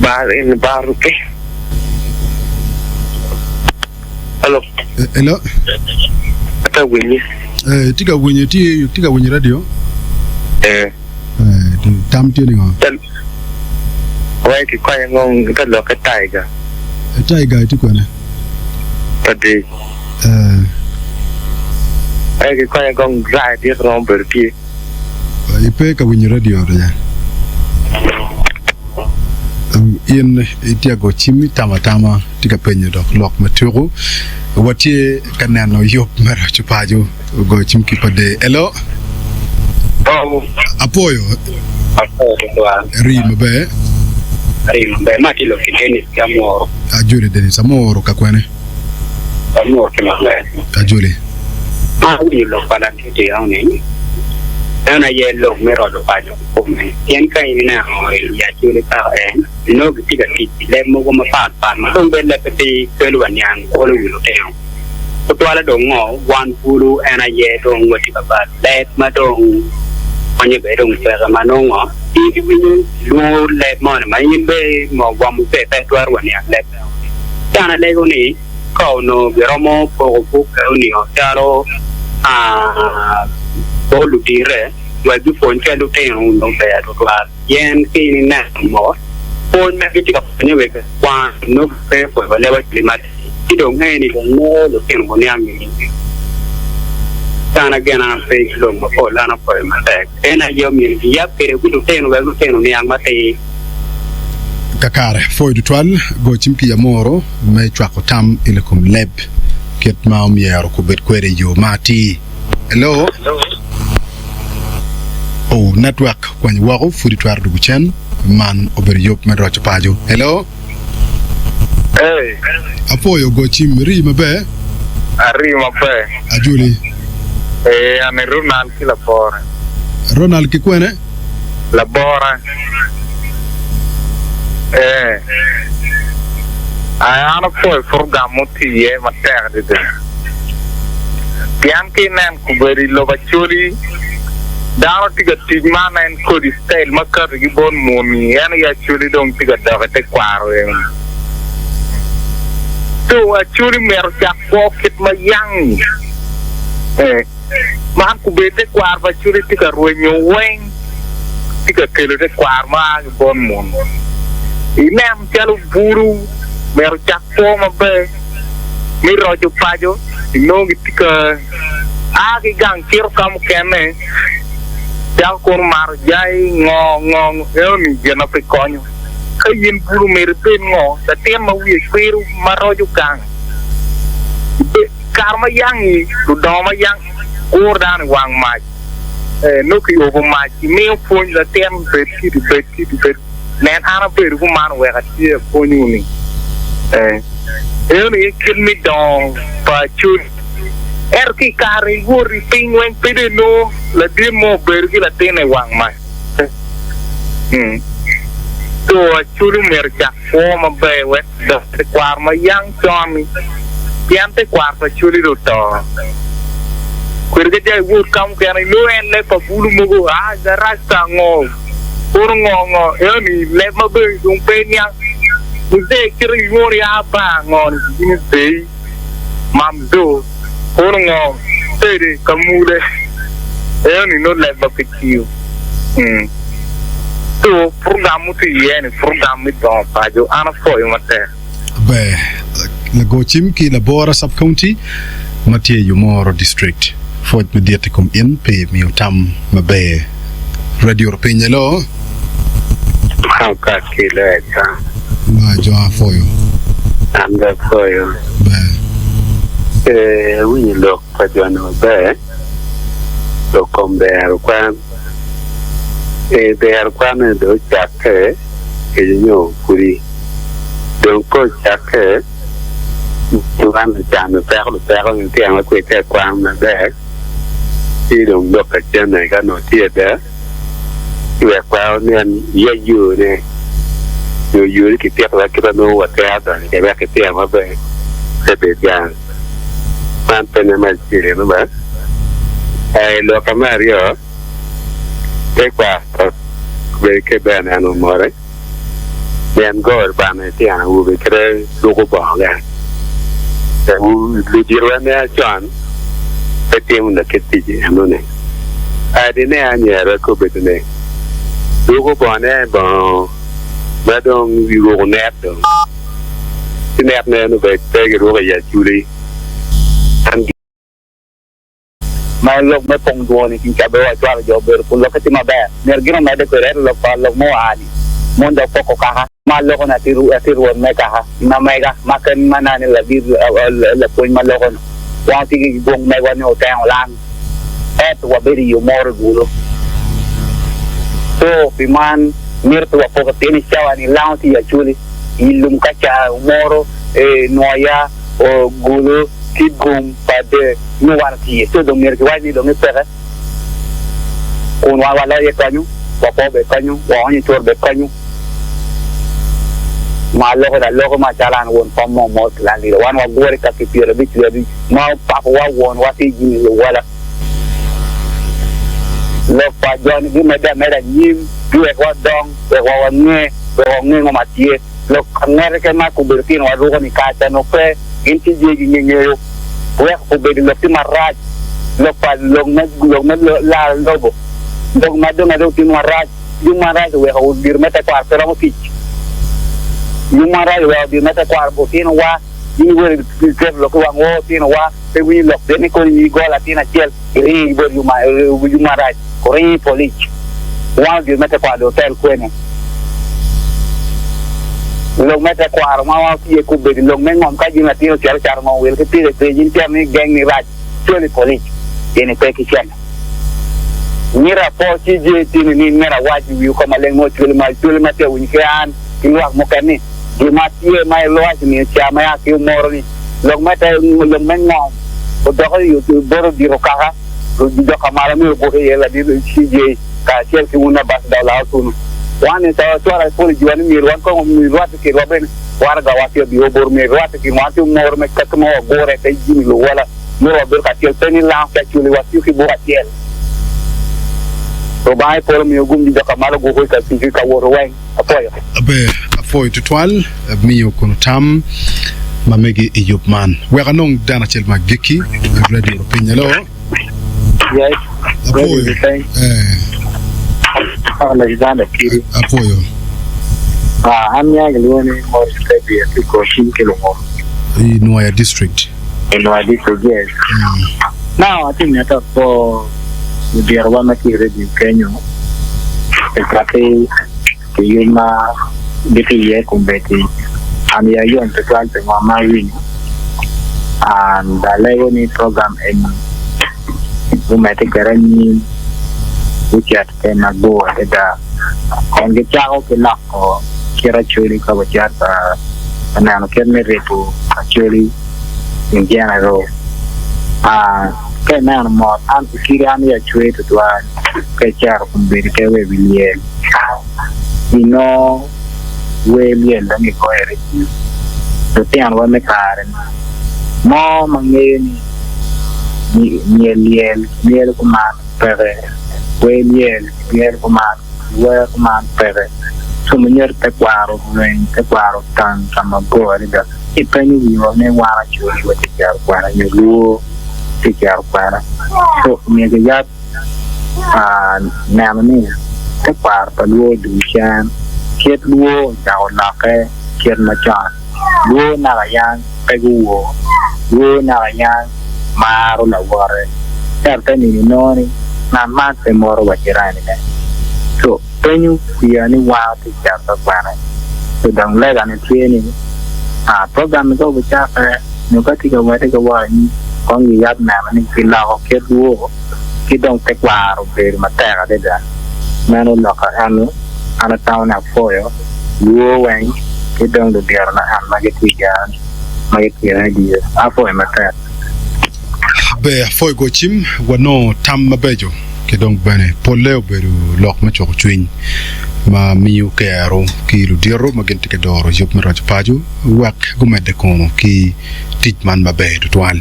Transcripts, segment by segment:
Bar eni bar rupe. Hello. Hello. Ata winyi. Eh, tye ka winyo, tye tye ka winyo radio. Eh. Eh, tam tye ningo? Wai ki konya ngo ta lokke tiger. Eh, tiger itye kwene? Padec. Eh. Wai ki konya gong rai dit romo bedo tye. Ipe ka winyo radio odoco? In itye ka go cim itamo atama itye ka penyo dok lok me tuku. Watye ka neno yub me roco paco ogoyo cim ki pa dee. Hello. Apwoyo. Apwoyo tutwal. Rii maber. Arii maber. Ma tye lok ki Dennis ki Amuru. Ajoli Dennis. Amuru ka kwene? Amuru ki maber. Ajoli. Ma awinyo lok pa ladit eno-ni, meno aye lok me roco paco kikome. Pien ka in ineno i Acholi kaka en, inongo gitye ka tic ki leb mogo mapatpat ma dong bene lebbe pe kelo wa niang kolo wi lutino. Tutwalle dong ngo, wan bulu en aye dong watye ka balo leb ma dong konye bene dong peke ma nongo in iwinyo kilwongo leb moni ma in bene gwamo pe itwero wa niang leb meno. Ci an alego ni ka onongo giromo poko buk enonio calo bot ludite wek gupwony ki lutino onongo ber tutwal pien ka in ineno mot pwony ma gitye ka pwonye wek kwan nongo pe pwonyo wa leb acel matir ci dong eni dong nongo lutino guniang nining? Can agena pe ki lok mapol an apwoyo matek en aye omyero giyab kwede ki lutino wek lutino oniang matir. Kakare, pwoyo tutwal go cim ki yamoro me cwako tam i kom leb kit ma omyero kubed kwede i yo ma atir. Hello. Oh, network kwanyo woko pud itwero dugo cen. Man obedo yub me roco paco. Hello. Hey. Apwoyo go cim iri maber. Ari maber. Ajoli. Ee, an i Ronald ki Labora. Ronald ki kwene? Labora. Ee. An apwoyo program mutiyo iye matek adada. Pien ka inen kobedo i lobo Acholi, dano tye ka tic man en kodi style ma kati ki bot muni, en aye Acholi dong tye ka dok i tekwaro eni. Co Acholi myero ocak kwo kit ma yang-ngi. Ee. Man kobedo tekwaro pa Acholi tye ka rwenyo weng, tye ka kelo tekwaro ma a ki bot munu. Inen calo bulu myero ocak kwo maber me roco paco, inongo gitye ka a ki gang cito ka mukene cako kono mato jai ngo ngo ngo enoni gin ma pe konyo. Ka in bulu myero ibed ngo latin ma wiye kwiro ma roco gang. Kare ma yang-ngi ludongo ma yang guro dano i wang mac, nongo kiobo mac, imiyo pwony latin bed kiti bed kiti bed nen an abedo kuman wek atye apwonyu ni eno aye kit me dongo pa Acholi. Ento ki i kare ni iwot i piny weng pe dong inongo ladit mo obedo ki latinne i wang mac. Co Acholi myero ocak kwo maber wek dok tekwaro ma yang con-ni pien tekwaro pa Acholi dong oto. Kwede ka ca iwot ka mukene inongo en leb pa bulu mogo aa garacca ngo kono ngo ngo eno-ni leb ma bene dong pe iniang muzee kite gilwongo ni aa bar ngo ni in izei mamzo kono ngo tede ka mule eno-ni nongo leb ma pe tiyo. Co program mutye iye ni program me dongo paco an apwoyo matek. Ber, lago cim ki Labora Sub County ma tye i Omoro District. Pwoc madit i kom in pi miyo tam maber. Radio Rupiny hello. Man okat ki i loya ca. Ma jo apwoyo. An bene apwoyo. Ber. Ee, awinyo lok pa jo-ni maber. Lok kom dero kwan. Ee, dero kwan-ni dong ocakke kec nyo pudi. Dong ka ocakke, wan ocano peko lupeko lutino ma kwede tye ka kwan maber, ci dong lok ka cente ka nongo tye ada, ci wek wa onen yec yone nyo yone kipito wa kit ma nongo watwero donyo kwede wek kitino maber pe bed gang. Man penye me acel eno ba. I loka me aryo, tekwaro obedo ki ber neno more. Pien goro bana litino awobe kite luko bongo ge. Luditowa me acon pe timo lakit tic enoni. Adi ne anyira kobedo ni luko bongo ne bongo ma dong iruko net dong ci net meno bene pe giruko i aculi. Ma lok me pong dwoni kin cabbe wa cwalo jo obedo kun lokke tye maber, myero gin omedde kwede ento lok pa lok mua ni mon dok poko kaka. Ma loko ni atye rwot me kaka ma mega ma ken ma nani ladit lapwony ma loko ni wan watye ki gwong megwa ni otengo lang ento wabedo i yo moro i gulo so pi man mito pe wapoke pien i cawa ni lango tye i acholi i lum ka ca omoro nwoya Gulo ki gum pa der nyo wan otiye ci dong myero kiwac ni dong epeke kun wan waloye kanyu, wakwo bene kanyu, waonyo cur bene kanyu. Ma aloko ni aloko macalo an won kom mo mot ki lan lilo wan wagure ka ki 50 wiye abic ma opakowa wonwa ki jimi luwala. Lok pa joni gimedde ameda anyim giwek wadong wek wa wange wek wange ngo ma tye. Lok pa ngete keken ma kobedo tino wa ruko ni kar ca nongo pe gin ci ye gi nge ngeyo wek obedo lok tye marac lok pa lok me lok me laro lobo lok ma dong adong tye marac yub marac oweko diro me tekwaro pe romo tic yub marac oweko diro me tekwaro otino wa in iwero iketo lok ki wang woo otino wa pe winyo lok pien ni koni i go latin acel iringo ibot yub marac oringo i polic wan odiro me tekwaro dong otel kwene. Lok me tekwaro ma watye kobedo lok me ngom ka jami latin ocito ocato ngom owil ki pikipiki in cito ni geng ni rac cwali polic pien ipe ki cente. Mito apo ci jami tini ni myero awac i wiwu ka maleng mo cwali ma cwali ma tye awinyo ki an ki lwak mukene ni gin ma tye ma iwaco ni ca ma ya ki omoro ni lok me te lok me ngom odoko i bot odito kaka jok ka malo myero ogwoki iye ladit CJ. kacel ki wun ambassador Olawa Sunu. Wan ni cawa cwara pol jiwa ni myero wan kong omi rwatte kedwa bene waraga wa tye obio bor myero rwatte kin wan tye omoro me kaki ma wagure pe jimi luwola myero wabedo kacel pe ni lango ki acoli watiyo ki buk acel. Lubanga i polo omiyo gum jo ka malo guko i ka tic ki ka woto weng. Apwoyo. Aber apwoyo tutwal miyo kono tam ma megi i yub man. Wek anong dano acel ma agikki i radio rupiny. Hello. Yes, Apwoyo. ready to thank. Eh, Alexander Kiri. apwoyo. Ah, an nya gilwongo ni Morris Tebi atye i Kocin ki Lungum. I Nwoya district. I Nwoya district, yes. Now atye mito apo luditowa ma tye i radio kenyo pi kati pi yub ma gitye iye kombeddi. An iya yom tutwal pi ngo ma awinyo and alego ni program eni gumedde kwede anyim gucit kwede mabor adada kun gicako ki loko kit acholi ka wacito ka neno kit me ribo acholi in general. Ka ineno mot an kit an iya cwer tutwal ka icito kombeddi pe wa i wi lyel. Inongo wer lyel dong gigoyo i redio. Lutinowa me kare-ni mo ma ngeyo ni myel lyel kimyelo kuman peke, wer lyel kimyelo kuman, kiwero kuman peke. Co ma nyuto tekwaro orweny, tekwaro otang ka mabor adada. Ci ipenyo wiwa ni wan Acholi watye cito kwene nyo Luo tye cito kwene. Co myero kiyab neno ni tekwaro pa lwor odul cen, kit lwor ocako lokke kit macon. Lwor naka yang pe guwor, lwor naka yang maro lawote. Ento te nino inongo ni ngat man pe moro wa jiranine. Co penyo kwiya ni wan watye ka cito ka kwene. Co dong legane tye ni program-mi ka obicakke nyo ka tye ka wade ki wot anyim kong giyab neno ni kiloko kit lwor. ki dong tekwaro obedo matek adada. Meno lok eno an atamo ni apwoyo luo weng ki dong ludirona an ma gitye i gang ma gitye i radio. Apwoyo matek. Ber apwoyo go cim wanongo tam mabeco ki dong bene polle obedo lok me cuko cwiny ma miyo kero ki ludito ma gin tye ka doro yub me roco paco wek gumedde kono ki tic man maber tutwal.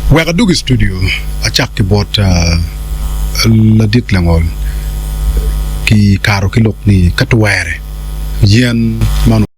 Wek adug i studio acak ki bot ladit langol ki kato ki lok ni ka twere. Yen man.